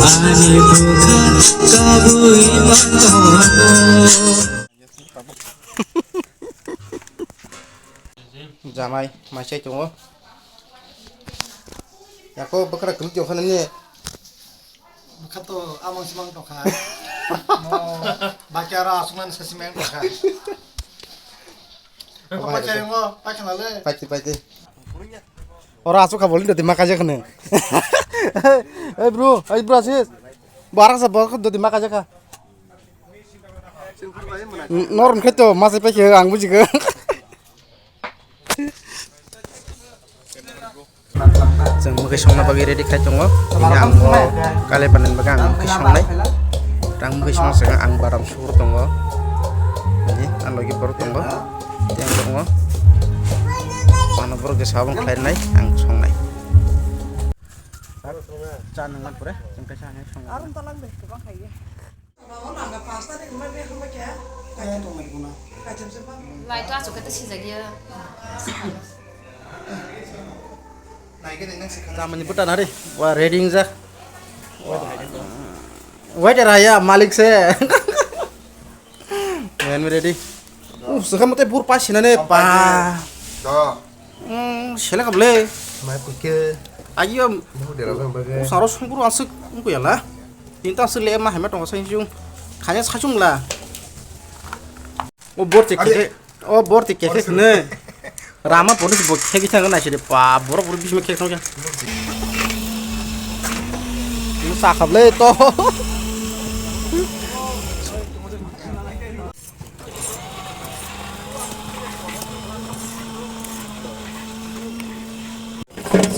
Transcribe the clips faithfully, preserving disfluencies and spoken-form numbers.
Ani bwkha kabui manthogo. Jamai, mai chai tongo. Yako bwkra kwrwk tongkha nini. Bwkha to amang simang tongkha. Mo, baki aro aswknani sasimang tongkha. Apa chai ngo, paikha nale. Paiti, paiti. Ora aswk kha bolin doti ma kaijak khne. Hey bro, hey bro sis. Barak sa bol doti ma kaijak kha. Nor hwnkhe to ma sai paikha ang bujikha. Chwng mwkhwi songna bagwi ready khai tongo. Bini ang o kale panani bagwi ang mwkhwi songnai. Ang mwkhwi songna saka ang badam sukur tongo. Ani ang logi borok tongo. Tei ang tongo. Ano borok je sabon khlainai ang songnai. Cha nang man pore, chwng kaisa ani songnai. Lai to aswk khe tei sijak ya. Tamani bwta nari, wa ready wngjak. Wait era ya, malik se. Men ready. Uh, sekarang teh bur pas sini nih, pa. Hmm, selek kable. Mai kuke. Ayo. Mau dia apa bagai? Usaro sungkuru asik, ungku ya lah. Tinta asik le mah hemat tong sai jung. Khanya sai jung lah. O bor tik keke. O bor tik keke ne. Rama polis bo keke thang na sire pa. Bor bor bisme keke thang. Sa khable to.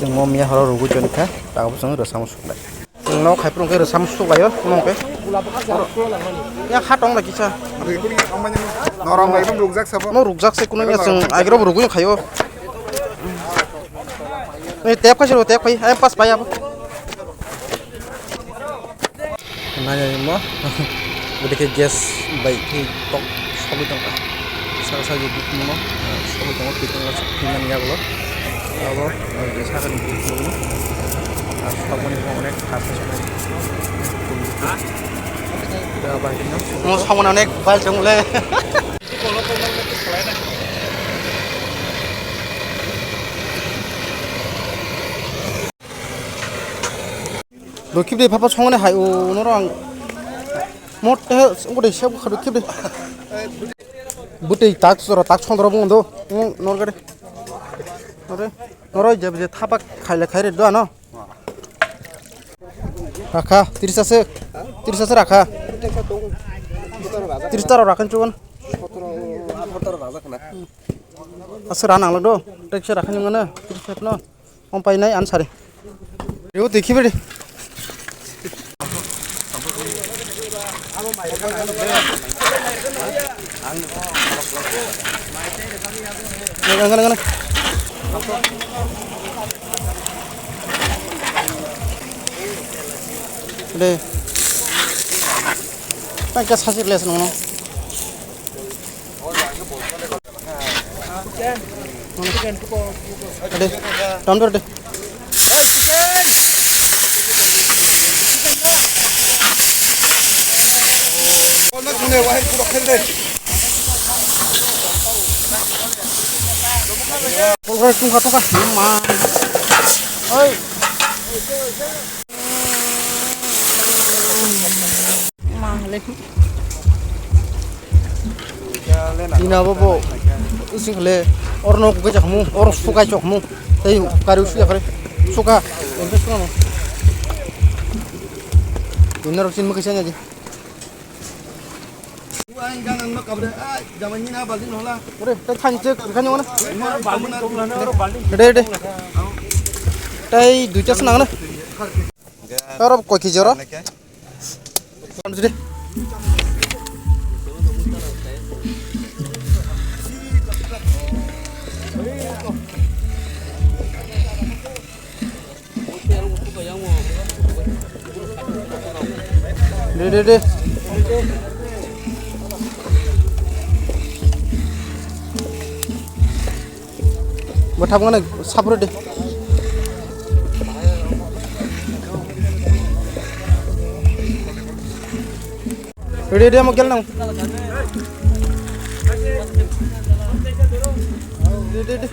Chwng o miya horo rwgwi toni kha, tabuk chwng rwchapmung suklai. Chwng nok hai phuru khe rwchapmung suklaio, kuno khe. Ya kha tong lai kisa. Norom ekdom rukjak sabo. No rukjak se kuno ya chwng agro rwgwi khaio. Ei tep khai siro tep khai, ai pas pai abo. Nai mo, bwdikhe gas bai khe tok sogwi tongkha. Saka saka je bikung no sogwi tongo, twi tongma thwimani yagulo. Abo je sakani bikung no sogmani bo onek kha se sogmani. Mo sogmani onek bal chong le. Rw khibidi phapa songmani hai o norok ang mot he ungkha de sep kha rw khibidi. Bwtwi tak sora tak sondro bung do ung nor gade. Nore noro je je thapa khaile khaire do ano. Rakha tiris ase tiris ase rakha. Tiris taro rakhan chuan. Ase ra nanglo do. Tekse rakhan jingmano tiris no. Om painai ansari. Yo dekhi beri. Deh. Pakai sasir les nono. Ade, tamdur de. Polkar tungka tungka ma. Oi. Mangle. Ina bo bo. Using le. Or no kukai chakmu. Or sukai chakmu. Tei kari usu yakare. Suka. Ente suka no. Ina rok sin mukisa nyaji. Ore, tei thain chek, thain wana. Dede, dede. Tei duita se nangna. Aro koi kiji oro? De, de, de. Bo thapgano sapro de. Ready, ready, amo gel nang. Ready, ready.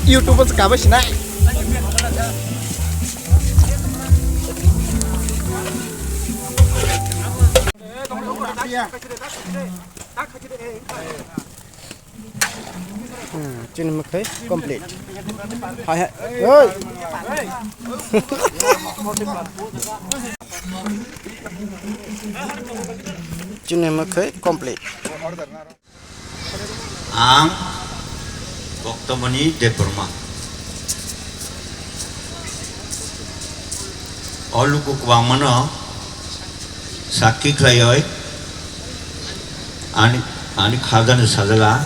YouTube o kabo sinai. Hmm, chini mwkhai complete. Hai hai. Oi. Chini mwkhai complete. Ang Bhoktomoni Debbarma. O luku kwbangmano sakki khlaioi ani, ani khajani sajla.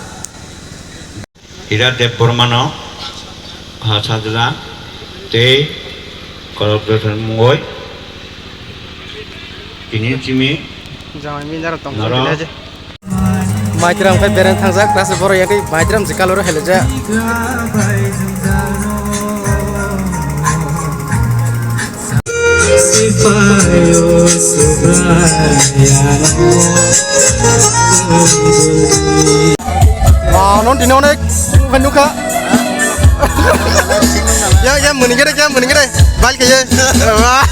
Hira Debbarmano ha sajla tei Kolok Jothon mungoi tini simi Jamai mindaro tong noro. Maitram khai beren thangjak, class borok yagwi maitram je kaloro helejak. Wah, non dino onek nukha. Ya, ya, muni gede, ya, muni gede. Bal ke ye. Wah.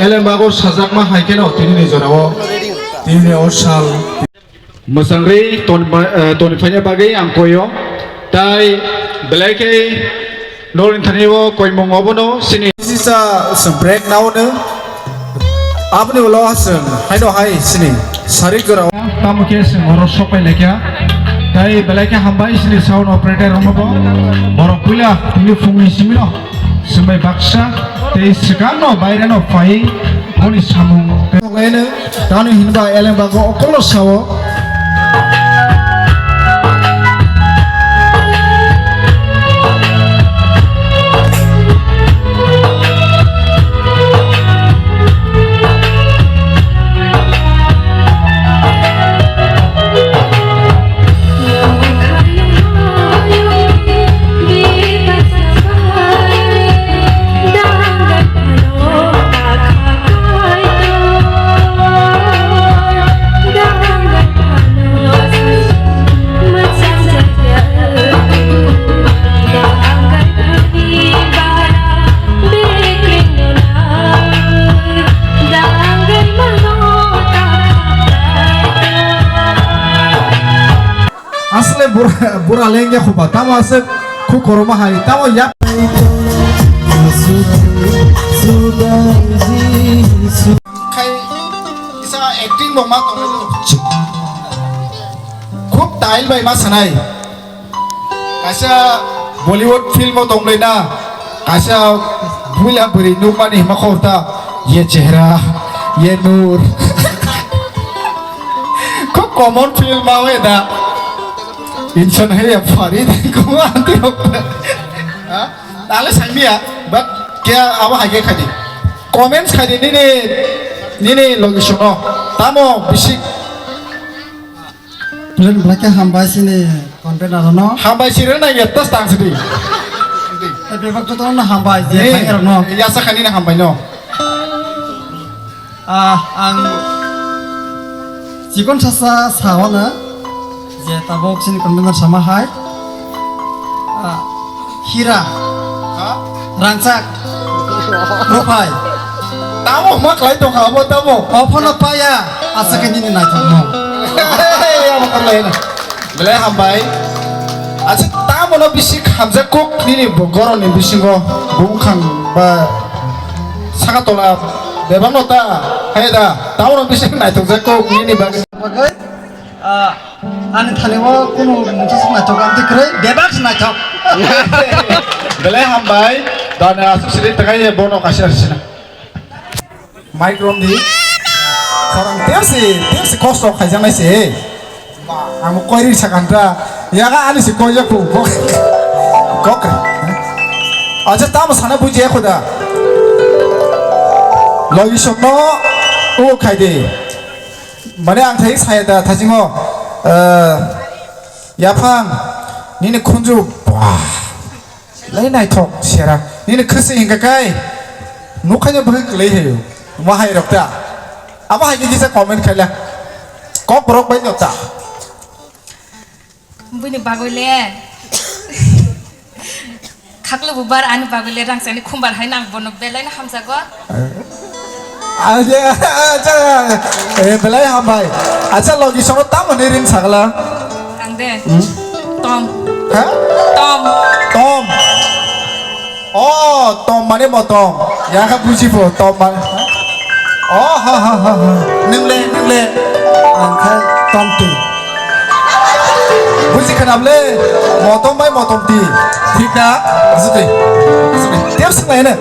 Elembago sajakma hai kheno tini ni jorao, tini ni o sal. Mwsangri ton ba-, eh, toni phaina bagwi ang koyo. Tai belai khe nolni thani o koimung obono sini. Sisa se break nao no. Aboni ulo se haino hai sini sari gorao. Tamo khe se oro sopai lekha. Tai belai khe hambai sini sound operator rokno bo. Borok puila tini phungni simino. Swmai baksa tei swkangno baireno phai boni samung. Tonglaino tani hinba elembago okolo sao. Asle bura, bura lengya khuba, tamo aswk khu koroma hai, tamo yak. Khai kisa acting bo ma tonglaio. Khub style bai ma sanai. Kaisa Bollywood film o tonglaina, kaisa buila bwrwi nukmani hima khorta, ye chehra, ye noor. Khub common film ma we da. Insan hai ya Farid, kuma ante ho. Ha? Nale saimia, but kya abo hai khe khadi. Comments khadi nini, nini logi suno. Tamo bisik. Belai khe hambai sini content aro no. Hambai sirena ya tas tang sidi. Bebak joto no hambai je. Ni, khairok no. Yasa khani na hambai no. Ah, ang chikon sasa sawana je tabok sini content sama hai. Ah, hira. Rangchak. Ruphai. Tamo ma khlai tongkha abo tamo. Ophano paya. Asa khe nini naithokno. Hey, abo khlai na. Belai hambai. Acha tamo no bisi khamjak kok nini bo-, goroni bisingo bumkhang ba saka tola bebak no ta. Hai da. Tamo no bisi naithokjak kok nini bagwi. Bagwi. Ah, ani thani o kunu mungsa se naithok, ang twi kwrwi bebak se naithok. Belai hambai, dana aswk siri takai ye bono kaisa sina. Mic rom di. Khorang tepsi, tepsi kosto khaijaknai se. Ang koi ri sakhan ta. Yaga ani se koi jak pu. Kok. Acha tamo sana buji ya khuda. Logi sokno u khai de. Mane ang thai saya da thasingo, eh, yaphang, nini khunju, bwah, lai naithok sera, nini khwswi hingka kai, nukhaino bwkhwi kwlwi hayo, mo hai rok ta, abo hai kisa comment khaila, kok borok bai no ta. Buini bagwi le. Khaklo bubar ani bagwi le rangchakni khumbar hai nang bono belai no hamjago. Acha, acha, eh, belai hambai. Acha, logi soro tamo ni ring sagla. Ang de. Hmm? Tom. Ha? Tom. Tom. Oh, tom mane motom. Ya kha buji pho, tom mane. Oh, ha, ha, ha, ha. Nung le, nung le. Ang khai tom twi. Buji khanam le. Motom bai motom twi. Thik na? Asuk twi. Asuk twi. Tiap sung lai na.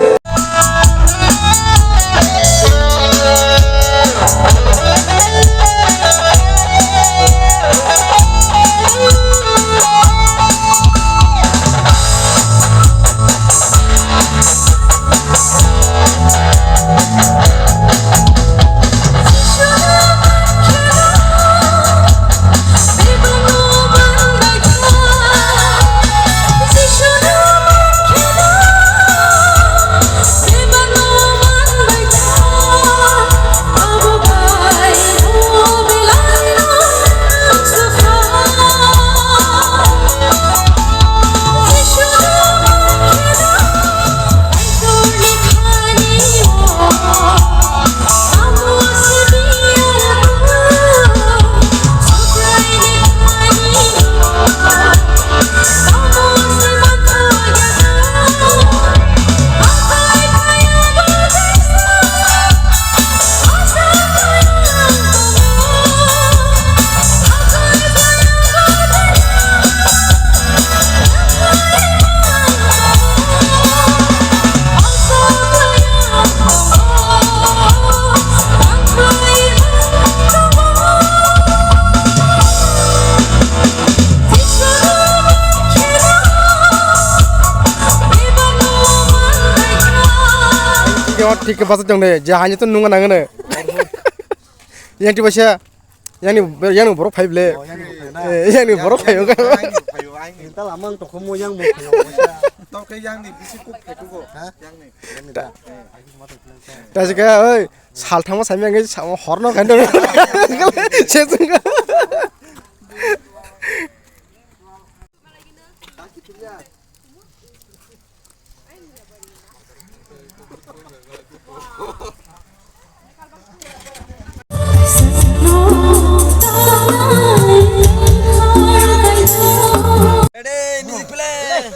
Thik khe bachai tong de, je haino to nung nang ne. Yang ti baisa, yang ni, yang ni borok phai ble. Oh, yang ni borok phai na. Eh, yang ni borok phai o. Yang ni phai o, yang ni. Tal amang to khomo yang mo phai o. Tok khe yang ni bisi kuk phai tugo. Ha? Yang ni. Yang ni ta. Ta se ka, oi, sal thangma sami ang sama hor no kan do. Se jeng. Ready, music play.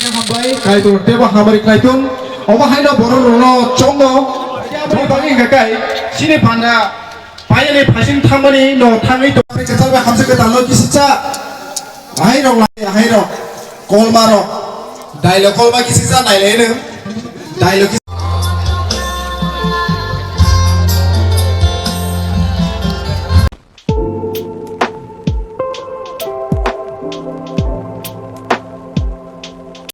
Hambai, Kaitor tebo hamari Kaitor. Obo haino borok rokno chongo. Bo bagwi hingka kai, chini panda, payani phasing thangmani no thangwi to. Kwtal bai hamsa kwtal no kisisa. Ahai rok lai, ahai rok. Kolma rok. Dailo kolma kisisa nailai no. Dailo